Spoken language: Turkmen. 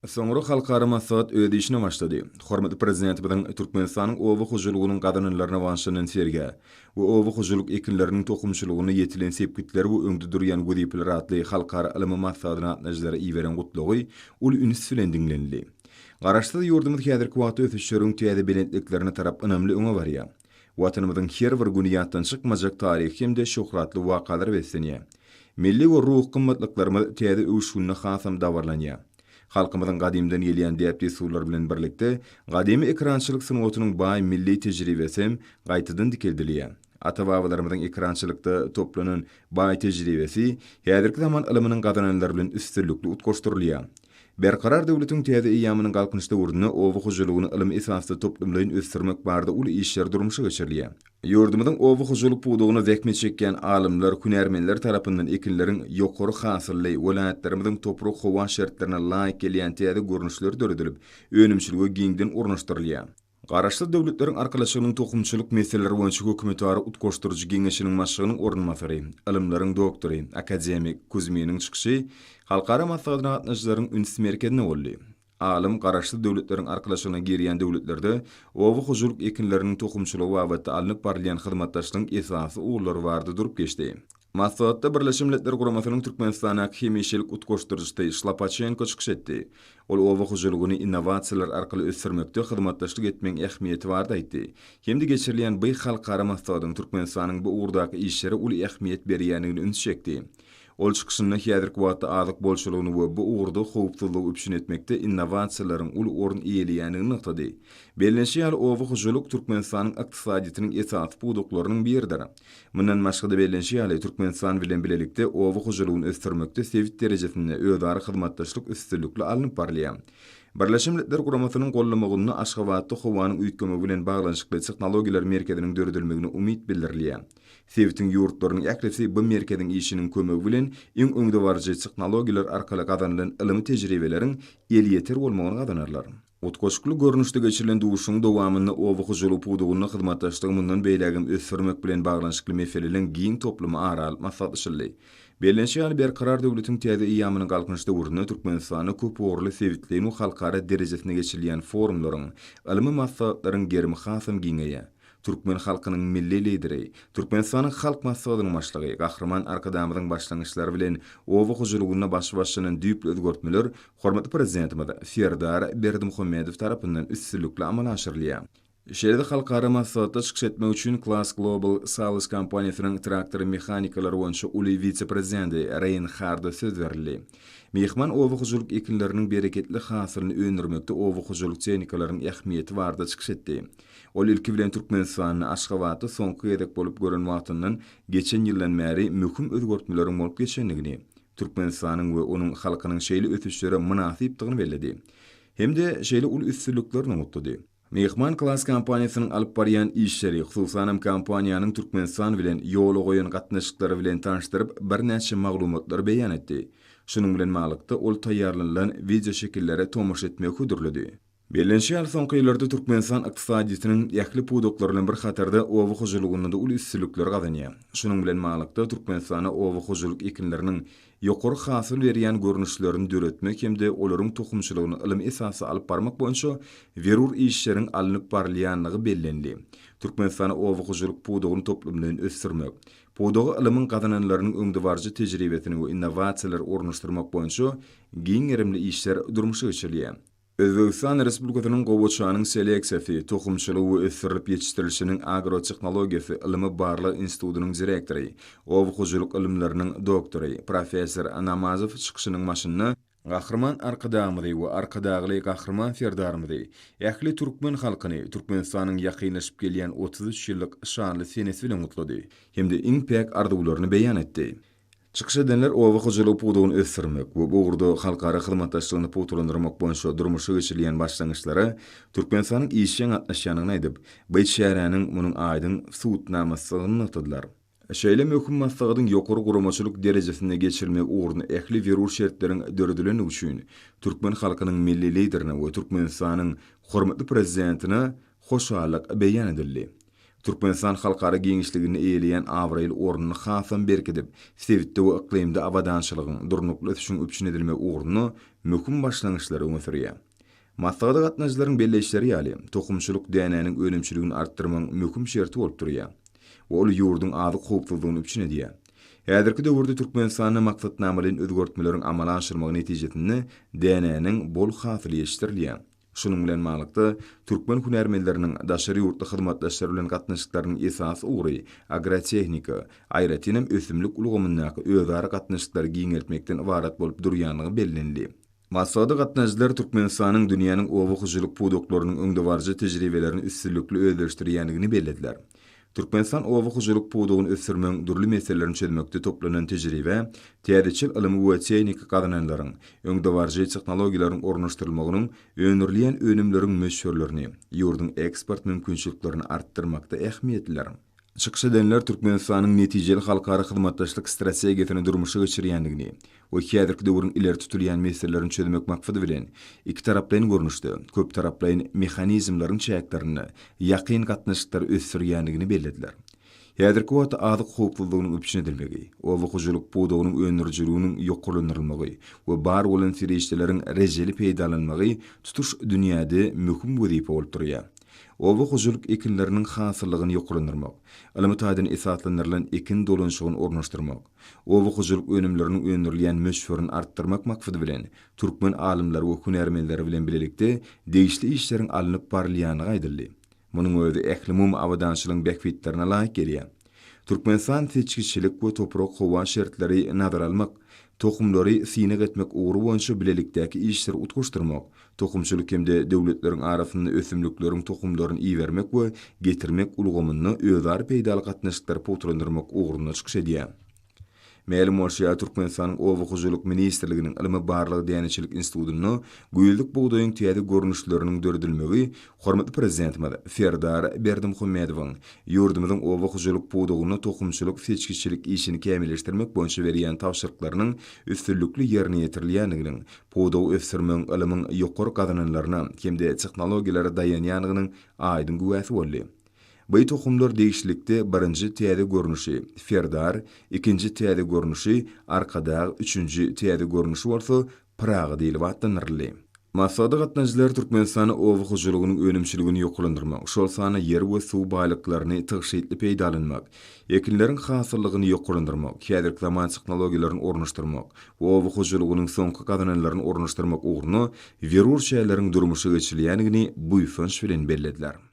Soňra halkara maslahat öz işine başlady. Hormatly Prezidentimiziň Türkmenistanyň oba hojalygynyň gazananlaryna bagyşlanan sergä we oba hojalyk ekinleriniň tohumçylygynda ýetilen sepgitler we öňde durýan wezipeler atly halkara ylmy maslahatyna gatnaşyjylara iberen Gutlagy uly üns bilen diňlenildi. Garaşsyz ýurdumyz häzirki wagtda ösüşleriň täze belentliklerine tarap ynamly öňe barýar. Watanymyzyň her bir güni ýatdan çykmajak taryhy hem-de şöhratly wakalara beslenýär. Milli we ruhy gymmatlyklarymyz täze öwüşginde hasam dabaralanýar. Halkymyzyň gadymdan gelýän däp-dessurlary bilen birlikde, gadymy ekrançylyk sungatynyň baý milli tejribesi hem gaýtadan dikeldilýär. Ata-babalarymyzyň ekrançylykda toplanan baý tejribesi häzirki zaman ylmynyň gazananlary bilen üstünlikli utgaşdyrylýar. Berkarar döwletiň täze eýýamynyň Galkynyş döwründe oba hojalygyny ylmy esasda toplumlaýyn ösdürmek barada uly işler durmuşa geçirilýär. Ýurdumyzyň oba hojalyk pudagynda zähmet çekýän alymlar, hünärmenler tarapyndan ekinleriň ýokary hasylly, welaýatlarymyzyň toprak-howa şertlerine laýyk gelýän täze görnüşleri döredilip, önümçilige giňden ornaşdyrylýar. Garaşsyz Döwletleriň Arkalaşygynyň Tohumçylyk meseleleri boýunça hökümetara utgaşdyryjy geňeşiniň başlygynyň orunbasary, ylymlaryň doktory, akademik Kuzminiň çykyşy halkara maslahatyna gatnaşyjylaryň üns merkezinde boldy. Alym Garaşsyz Döwletleriň Arkalaşygyna girýän döwletlerde oba hojalyk ekinleriniň tohumçylygy babatda alnyp barylýan hyzmatdaşlygyň esasy ugurlary barada durup geçdi. Maslahatda Birleşen Milletler Guramasynyň Türkmenistandaky hemişelik utgaşdyryjysy Şlapaçenko çykyş etdi. Ol oba hojalygyny innowasiýalar arkaly ösdürmekde hyzmatdaşlyk etmegiň ähmiýeti barada aýtdy hem-de geçirilýän by halkara maslahatyň Türkmenistanyň bu ugurdaky işlere uly ähmiýet berýändigine üns çekdi. Ol çykyşynda häzirki wagtda azyk bolçulygyny we bu ugurda howpsuzlygy üpjün etmekde innowasiýalaryň uly orun eýeleýändigini nygtady. Bellenişi ýaly, oba hojalyk Türkmenistanyň ykdysadyýetiniň esasy pudaklarynyň biridir. Mundan başga-da bellenişi ýaly, Türkmenistan bilen bilelikde oba hojalygyny ösdürmekde sebit derejesinde özara hyzmatdaşlyk üstünlikli alnyp barylýar. Birleşen Milletler Guramasynyň gollamagynda Aşgabatda howanyň üýtgemegi bilen baglanyşykly tehnologiýalar merkeziniň döredilmegine umyt bildirilýär. Sebitiň ýurtlarynyň ählisi bu merkeziň işiniň kömegi bilen iň öňdebaryjy tehnologiýalar arkaly gazanylan ylmy tejribeleriň elýeter bolmagyny gazanarlar. Utgaşykly görnüşde geçirilen duşuşygyň dowamynda oba hojalygy pudagynda hyzmatdaşlygy mundan beýlägem ösdürmek bilen baglanyşykly meseleleriň giň toplumy ara alyp maslahatlaşyldy. Bellenişi ýaly, Berkarar döwletiň täze eýýamynyň Galkynyş döwründe Türkmenistanda köpugurly sebitleýin we halkara derejesinde geçirilýän forumlaryň, ylmy maslahatlaryň gerimi hasam giňeýär. Türkmen halkynyň Milli Lideri, Türkmenistanyň Halk Maslahatynyň Başlygy Gahryman Arkadagymyzyň başlangyçlary bilen oba hojalygynda başy başlanan düýpli özgertmeler hormatly Prezidentimiz Serdar Berdimuhamedow tarapyndan üstünlikli amala aşyrylýar. Şeýle-de halkara maslahatda çykyş etmek üçin Claas Global Sales kompaniýasynyň traktor mehanikalary boýunça uly wise-prezidenti Reýnharda söz berildi. Myhman oba hojalyk ekinleriniň bereketli hasylyny öndürmekde oba hojalyk tehnikalarynyň ähmiýeti barada çykyş etdi. Ol ilki bilen Türkmenistanda, Aşgabatda soňky gezek bolup gören wagtyndan geçen ýyldan bäri möhüm özgertmeleriň bolup geçendigini, Türkmenistanyň we onuň halkynyň şeýle ösüşlere mynasypdygyny belledi. Hem-de şeýle uly üstünliklerini gutlady. Myhman Class kompaniýasynyň alyp barýan işleri, hususanam kompaniýanyň Türkmenistan bilen ýola goýan gatnaşyklary bilen tanyşdyryp, birnäçe maglumatlary beýan etdi. Şunuň bilen baglylykda, ol taýýarlanylan wideoşekillere tomaşa etmegi hödürledi. Bellenişi ýaly, soňky ýyllarda Türkmenistan ykdysadyýetiniň ähli pudaklary bilen bir hatarda oba hojalygynda-da uly üstünlikleri gazanýar. Şunuň bilen baglylykda, Türkmenistanda oba hojalyk ekinleriniň ýokary hasyl berýän görnüşlerini döretmek hem-de olaryň tohumçylygyny ylmy esasda alyp barmak boýunça zerur işleriň alnyp barylýandygy bellenildi. Türkmenistanda oba hojalyk pudagyny toplumlaýyn ösdürmek, pudaga ylmyň gazananlarynyň öňdebaryjy tejribesini we innowasiýalary ornaşdyrmak boýunça giň gerimli işler durmuşa geçirilýär. Özbegistan Respublikasynyň gowaçanyň seleksiýasy, tohumçylygy we ösdürilip ýetişdirilişiniň agrotehnologiýasy ylmy-barlag institutynyň direktory, oba hojalyk ylymlarynyň doktory, professor Namazow çykyşynyň başynda, Gahryman Arkadagymyzy we Arkadagly Gahryman Serdarymyzy, ähli türkmen halkyny Türkmenistanyň ýakynlaşyp gelýän 33 ýyllyk şanly senesi bilen gutlady hem-de iň päk arzuwlaryny beýan etdi. Çykyş edenler oba hojalygy pudagyny ösdürmek we bu ugurda halkara hyzmatdaşlygyny pugtalandyrmak boýunça durmuşa geçirilýän başlangyçlara Türkmenistanyň işjeň gatnaşýandygyny aýdyp, bu çäräniň munuň aýdyň subutnamasydygyny nygtadylar. Şeýle möhüm maslahatyň ýokary guramaçylyk derejesinde geçirilmegi ugrunda ähli zerur şertleriň döredilendigi üçin türkmen halkynyň Milli Liderine we Türkmenistanyň hormatly Prezidentine hoşallyk beýan edildi. Türkmenistan halkara giňişliginde eýeleýän abraýly ornuny hasam berkidip, sebitde we yklymda abadançylygyň, durnukly ösüşiň üpjün edilmegi ugrunda möhüm başlangyçlary öňe sürýär. Maslahata gatnaşyjylaryň belleýişleri ýaly, tohumçylyk dänäniň önümçiligini artdyrmagyň möhüm şerti bolup durýar we ol ýurduň azyk howpsuzlygyny üpjün edýär. Häzirki döwürde Türkmenistanda maksatnamalaýyn özgertmeleriň amala aşyrmagy netijesinde dänäniň bol hasyly ýetişdirilýär. Şunuň bilen baglylykda, türkmen hünärmenleriniň daşary ýurtly hyzmatdaşlar bilen gatnaşyklarynyň esasy ugry agrotehnika, aýratynam ösümlik ulgamyndaky özara gatnaşyklary giňeltmekden ybarat bolup durýandygy bellenildi. Maslahata gatnaşyjylar Türkmenistanyň dünýäniň oba hojalyk pudaklarynyň öňdebaryjy tejribelerini üstünlikli özleşdirýändigini bellediler. Türkmenistan oba hojalyk pudagyny ösdürmegiň dürli meselelerini çözmekde toplanan tejribä, täzeçil ylmy we tehniki gazananlaryň, öňdebaryjy tehnologiýalaryň ornaşdyrylmagynyň öndürilýän önümleriň möçberlerini, ýurduň eksport mümkinçiliklerini artdyrmakda ähmiýetlidir. Çykyş edenler Türkmenistanyň netijeli halkara hyzmatdaşlyk strategiýasyny durmuşa geçirýändigini we häzirki döwrüň ileri tutulýan meselelerini çözmek maksady bilen, ikitaraplaýyn görnüşde, köptaraplaýyn mehanizmleriň çäklerinde ýakyn gatnaşyklary ösdürýändigini bellediler. Häzirki wagtda azyk howpsuzlygynyň üpjün edilmegi, oba hojalyk pudagynyň öndürijiliginiň ýokarlandyrylmagy we bar bolan serişdeleriň rejeli peýdalanmagy tutuş dünýäde möhüm wezipe bolup durýar. Oba hojalyk ekinleriniň hasyllygyny ýokarlandyrmak, ylmy taýdan esaslandyrylan ekin dolanyşygyny ornaşdyrmak, oba hojalyk önümleriniň öndürilýän möçberini artdyrmak maksady bilen, türkmen alymlary we hünärmenleri bilen bilelikde degişli işleriň alnyp barylýandygy aýdyldy. Munuň özi ählumumy abadançylygyň bähbitlerine laýyk gelýär. Türkmenistan seçgiçilik we toprak-howa şertleri nazara almak, tohumlary synag etmek ugry boýunça bilelikdäki işleri utgaşdyrmak, tohumçylyk hem-de döwletleriň arasynda ösümlikleriň tohumlaryny ibermek we getirmek ulgamynda özara peýdaly gatnaşyklary pugtalandyrmak ugrunda çykyş edýär. Mälim bolşy ýaly, Türkmenistanyň Oba hojalyk ministrliginiň Ylmy-barlag däneçilik institutynda güýzlük bugdaýyň täze görnüşleriniň döredilmegi hormatly Prezidentimiz Serdar Berdimuhamedowyň ýurdumyzyň oba hojalyk pudagynda tohumçylyk-seçgiçilik işini kämilleşdirmek boýunça berýän tabşyryklarynyň üstünlikli ýerine ýetirilýändiginiň, pudagy ösdürmegiň ylmyň ýokary gazananlaryna hem-de tehnologiýalara daýanýandygynyň aýdyň güwäsi boldy. Bu tohumlar degişlilikde birinji täze görnüşi, Serdar, ikinji täze görnüşi, Arkadag, üçünji täze görnüşi bolsa, Pyragy diýlip atlandyryldy. Maslahata gatnaşyjylar Türkmenistanda oba hojalygynyň önümçiligini ýokarlandyrmak, şol sanda ýer we suw baýlyklaryny tygşytly peýdalanmak, ekinleriň hasyllygyny ýokarlandyrmak, häzirki zaman tehnologiýalaryny ornaşdyrmak we oba hojalygynyň soňky gazananlaryny ornaşdyrmak ugrunda zerur çäreleriň durmuşa geçirilýändigini buýsanç bilen bellediler.